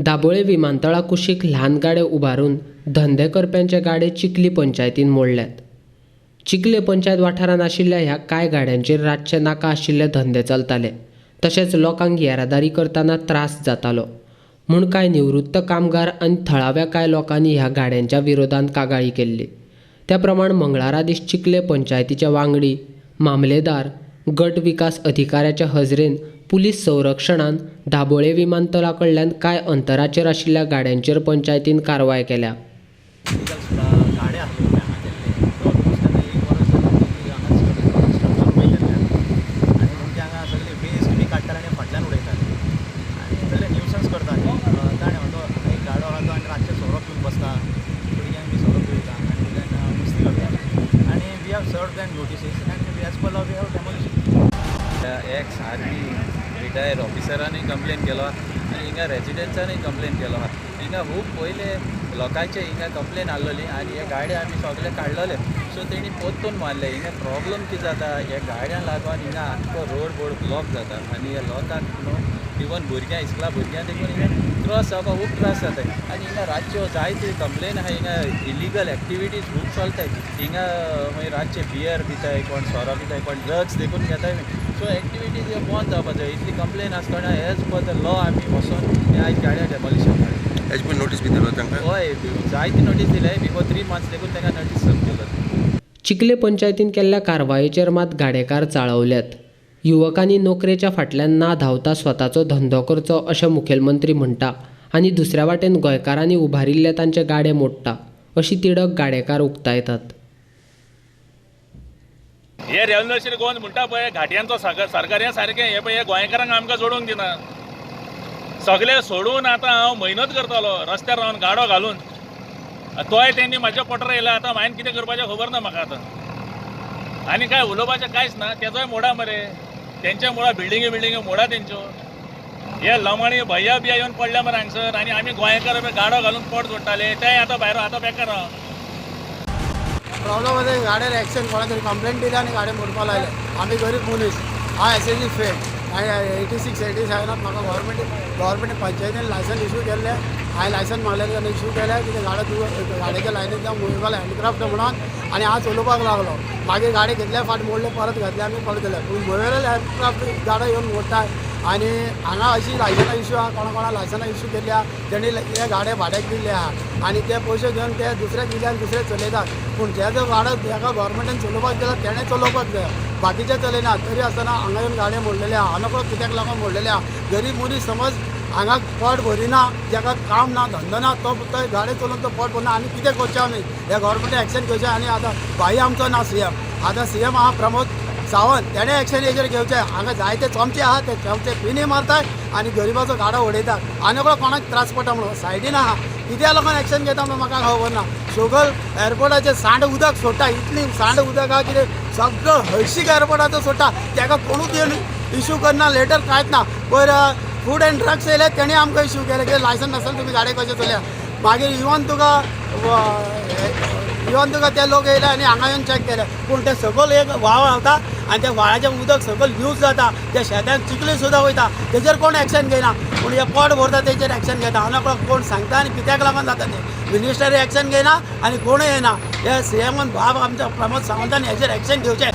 दाबोळे विमानतळा कुशीक ल्हान गाडे उबारून धंदे करप्यांचे गाडे चिखली पंचायतीन मोडल्यात. चिखले पंचायत वाठारांत आशिल्ल्या ह्या कांय गाड्यांचेर रातचे नाका आशिल्ले धंदे चलताले, तशेंच लोकांक येरादारी करतना त्रास जातालो म्हूण कांय निवृत्त कामगार आनी थळाव्या कांय लोकांनी ह्या गाड्यांच्या विरोधांत कागाळी केल्ली. त्या प्रमाण मंगळारा दीस चिखले पंचायतीचे वांगडी, मामलेदार, गट विकास अधिकाऱ्याच्या हजरेन पुलीस संरक्षणान दाबोळे विमानतळा कडल्यान कांय अंतराचेर आशिल्ल्या गाड्यांचेर पंचायतीन कारवाय केल्या. गाडे आसले हांगा केल्ले, ऑलमोस्ट आतां एक वर्स जालें की हांगा स्ट्रक्चर उबें केल्लें आनी म्हणजे हांगा सगळे वेस्ट बी काडटाले आनी फाटल्यान उडयताले आनी सगळे न्यूसन्स करताले. ताणें तो एक गाडो आहा तो आनी रातचे सोरो पिवन बसता, भुरग्यांक बी सोरो पिवयता आनी वयल्यान मस्ती करता आनी we have served them notices and as per law we have demolish. Ex army retired ऑफिसरांनी complain केलो आनी हिंगा रेजिडेंट्सांनी कंप्लेन केलो आहा. हिंगा खूब पयले लोकांचे हिंगा कंप्लेन आहलोली आनी हे गाडे आमी सगळे काडलेले, सो तेणी पोत्तून मारले. हिंगा प्रॉब्लम कितें जाता, ह्या गाड्यां लागून हिंगा आख्खो रोड बोर्ड ब्लॉक जाता आनी ह्या लोकांक न्हू इवन भुरग्यां इस्कुला भुरग्यां देखून हिंगा क्रॉस जावपाक खूब त्रास जाता. आनी हिंगा रातच्यो जायते कंप्लेन आहा, हिंगा इलिगल एक्टिविटीज खूब चलताय. हिंगा मागीर रातचे बियर पिताय, कोण सोरो पिताय, कोण ड्रग्स देखून घेताय. सो एक्टिविटीज ह्यो बंद जावपा जाय. इतली कंप्लेन आसतना एज पर the law आमी वचोन हे आयज गाडयां डेमोलिशन काडलें. हेज पण नोटीस बी दिलो तांकां? हय, जायती नोटीस दिले. बिफोर 3 मंथ्स देखून तांकां नोटीस सर्व केलो. चिखले पंचायतीन केल्ल्या कारवायेचेर मात गाडेकार चाळवल्यात. युवकांनी नोकरेच्या फाटल्यान ना धांवता स्वताचो धंदो करचो अशें मुखेलमंत्री म्हणटा आनी दुसऱ्या वाटेन गोंयकारांनी उबारिल्ले तांचे गाडे मोडटा अशी तिडक गाडेकार उक्तायतात. हे रेवल्युशनरी गोवन म्हणटा पळय, घाटयांचो सरकार हें सारकें हें पळय, हे गोंयकारांक आमकां जोडूंक दिना. सगळे सोडून आतां हांव मेहनत करतालो रस्त्यार रावन गाडो घालून, तोय तेंणी म्हाज्या पोटार येयला. आतां हांवें कितें करपाचें खबर ना म्हाका आतां, आनी काय उलोवपाचें कांयच ना. तेजोय मोडा मरे, तेंच्या मोडा बिल्डिंगी बिल्डिंगी मोडा तेंच्यो. हे लमाणी भैया बिया येवन पडल्या मरे हांगसर आनी आमी गोंयकार गाडो घालून पोट जोडटाले, तेय आतां भायर आतां बेकार आहा. प्रॉब्लम आसा, गाडयेर एक्सिडेंट, कोणा तरी कंप्लेंट दिली आनी गाडी मोडपाक लायले. आमी गरीब मनीस, हांव एसएससी फेल आनी 86 87 म्हाका गव्हर्मेंट पंचायतीन लायसन इशू केल्लें. हांवें लायसन मागलेलें तेन्ना इशू केलें कितें गाडी गाडयेच्या लायनींतल्यान मुवेबल हँडक्राफ्ट म्हणून आनी हांव चलोवपाक लागलो. मागीर गाडी घेतल्या फाट मोडले, परत घातले आमी परत केले. पूण मुवेबल हँडक्राफ्ट गाडो येवन मोडटाय आनी हांगा अशी लायसनां इशू आहा, कोणा कोणा लायसनां इशू केल्ली आहा, तेणी हे गाडे भाड्याक दिल्ले आहा आनी ते पयशे घेवन ते दुसऱ्याक दिले आनी दुसरे चलयतात. पूण जे जो गाडो ताका गव्हर्मेंटान चलोवपाक दिला तेणें चलोवपाक जाय, बाकीचे चलयना. तरी आसतना हांगा येवन गाडयो मोडलेले आहा, हांगा कित्याक लागून मोडलेले आहा. गरीब मनीस समज हांगा पोट भरिना, जाका काम ना धंदो ना तो गाडी चलोवन तो पोट भरना. आनी कितें करचें आमी, हे गव्हर्मेंटान एक्शन घेवचें. आनी आतां भाई आमचो ना सीएम, आतां सीएम आहा प्रमोद सावंत, तेणें एक्शन हेजेर घेवचें. हांगा जायते चमचे आहा, ते चमचे पिनी मारतात आनी गरिबाचो गाडो उडयतात आनी कोणाक त्रास पडटा म्हणून सायडीन आहा. कित्या लोकांक एक्शन घेता म्हणून म्हाका खबर ना. सगळ एअरपोर्टाचेर सांड उदक सोडटा, इतली सांड उदक आहा कितें सगळो हळशीक एअरपोर्टाचो सोडटा, ताका कोणूच येवन इशू करना, लेटर कांयच ना. पयर फूड एंड ड्रग्स येयले तेणी आमकां इशू केले की लायसन नासतना तुमी गाडी कशें चलया. मागीर इवन तुका ते लोक येयले आनी हांगा येवन चॅक केले, पूण ते सकयल एक व्हाळ व्हांवता आनी त्या व्हाळाचें उदक सकयल यूज जाता, त्या शेतान चिखली सुद्दां वयता, तेजेर कोण एक्शन घेयना. पूण हे पोट भरता तेजेर एक्शन घेता. हांव कोण सांगता आनी कित्याक लागून जाता तें मिनिस्टर एक्शन घेयना आनी कोणूय येना. हे सीएमान बाब आमच्या प्रमोद सावंतान हेजेर एक्शन घेवचें.